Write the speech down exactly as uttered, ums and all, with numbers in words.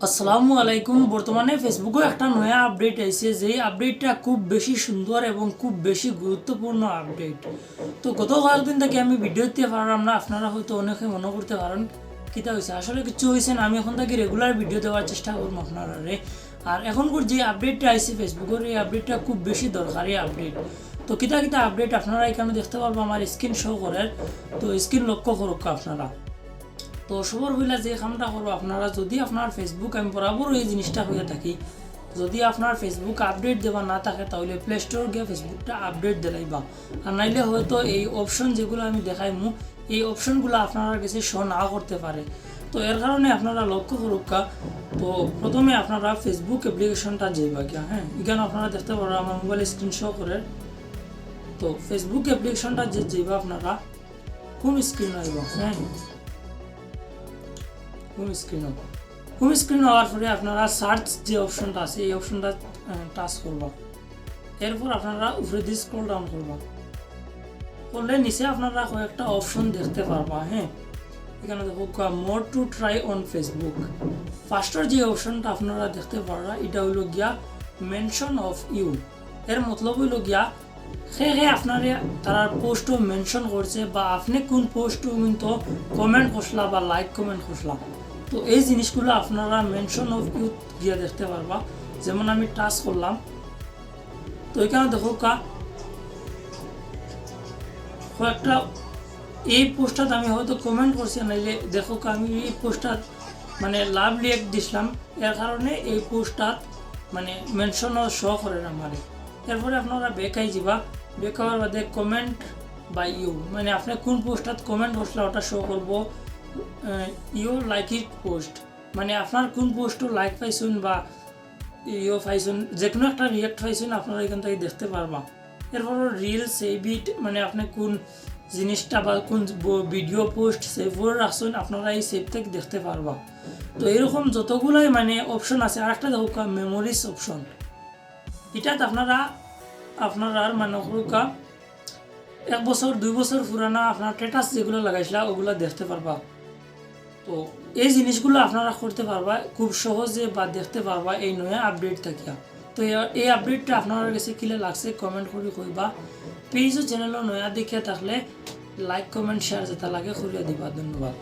আসসালামু আলাইকুম। বর্তমানে Facebook-ও একটা নয়া আপডেট আইছে, যেই আপডেটটা খুব বেশি সুন্দর এবং খুব বেশি গুরুত্বপূর্ণ আপডেট। তো গত কয়েকদিন থাকি আমি ভিডিও দিতে পারলাম না, আপনারা হয়তো অনেকে মনে করতে পারেন কিতা হইছে। আসলে কিচ্ছু হইছে না, আমি এখন থাকি রেগুলার ভিডিও দেওয়ার চেষ্টা করবো আপনারারে। আর এখনকার যে আপডেটটা আইছে Facebook-র, এই আপডেটটা খুব বেশি দরকারি আপডেট। তো কিতা কিতা আপডেট আপনারা এখানো দেখতে পারবা, আমার স্ক্রিন শো করের, তো স্ক্রিন লক্ষ্য করুক্কা আপনারা। তো সবর পয়লা যে কামটা করবা আপনারা, যদি আপনার Facebook, আমি বরাবর এই জিনিসটা হইয়া থাকি, যদি আপনার Facebook আপডেট দেওয়া না থাকে, তাহলে প্লে স্টোর গিয়া Facebook-টা আপডেট দিলাইবা। আর নাইলে হয়তো এই অপশন যেগুলো আমি দেখাইমু, এই অপশনগুলো আপনার কাছে শো নাও করতে পারে। তো এর কারণে আপনারা লক্ষ্য করুক্কা। তো প্রথমে আপনারা Facebook অ্যাপ্লিকেশনটা যাইবা গিয়া, হ্যাঁ, এখানে আপনারা দেখতে পারবা, আমার মোবাইল স্ক্রিন শো করের। তো Facebook অ্যাপ্লিকেশনটা যে যাইবা আপনারা, হোম স্ক্রিন আইবা, হ্যাঁ, হোম স্ক্রিন। হোম স্ক্রিন হওয়ার পরে আপনারা সার্চ যে অপশনটা আছে, এই অপশনটা টাচ করবা। এরপর আপনারা উপরেদি স্ক্রল ডাউন করবা, করলে নিচে আপনারা কয়েকটা অপশন দেখতে পারবা, হ্যাঁ। এখানে দেখো, more to try on Facebook। ফার্স্টর যে অপশনটা আপনারা দেখতে পারবা, এটা হইল গিয়া মেনশন অফ ইউ। এর মতলব হইল গিয়া, কে কে আপনারে তারার পোস্টও মেনশন করছে বা আপনি কোন পোস্টও কিন্তু কমেন্ট করছলা বা লাইক কমেন্ট করছলা। তো এই জিনিসগুলো আপনারা মেনশন অফ ইউ গিয়া দেখতে পারবা। যেমন আমি টাচ করলাম, তো এখানে দেখো কা কয়েকটা, এই পোস্টটাত আমি হয়তো কমেন্ট করছি, নাইলে দেখো কা আমি এই পোস্টটাত মানে লাভ রিয়েক্ট দিছিলাম, এর কারণে এই পোস্টটাত মানে মেনশনও শো করের আমারে। এরপরে আপনারা ব্যাক আই যাবা, ব্যাক হওয়ার বাদে কমেন্ট বাই ইউ, মানে আপনি কোন পোস্টটাত কমেন্ট করছিলা ওটা শো করবো। ইউ লাইক ইট পোস্ট, মানে আপনার কোন পোস্টও লাইক পাইছইন বা ইউ পাইছইন, যে কোনো একটা রিয়েক্ট পাইছইন, আপনারা এখান থাকি দেখতে পারবা। এরপর রিল সেভ ইট, মানে আপনি কোন জিনিসটা বা কোন ভিডিও পোস্ট সেভ করে রাখছইন, আপনারা এই সেভ থাকি দেখতে পারবা। তো এরকম যতগুলাই মানে অপশন আছে। আর একটা দেখো মেমোরিজ অপশন, এটাত আপনারা আপনারার মানে করুক্কা এক বছর দুই বছর পুরানা আপনার স্ট্যাটাস যেগুলো লাগাইছিলা ওগুলো দেখতে পারবা। তো এই জিনিসগুলো আপনারা করতে পারবা খুব সহজে বা দেখতে পারবা এই নয়া আপডেট থাকিয়া। তো এ-, এই আপডেটটা আপনার কাছে কিলা লাগছে কমেন্ট করি কইবা। পেজ ও চ্যানেলও নয়া দেখিয়া থাকলে লাইক, কমেন্ট, শেয়ার যেটা লাগে করিয়া দিবা। ধন্যবাদ।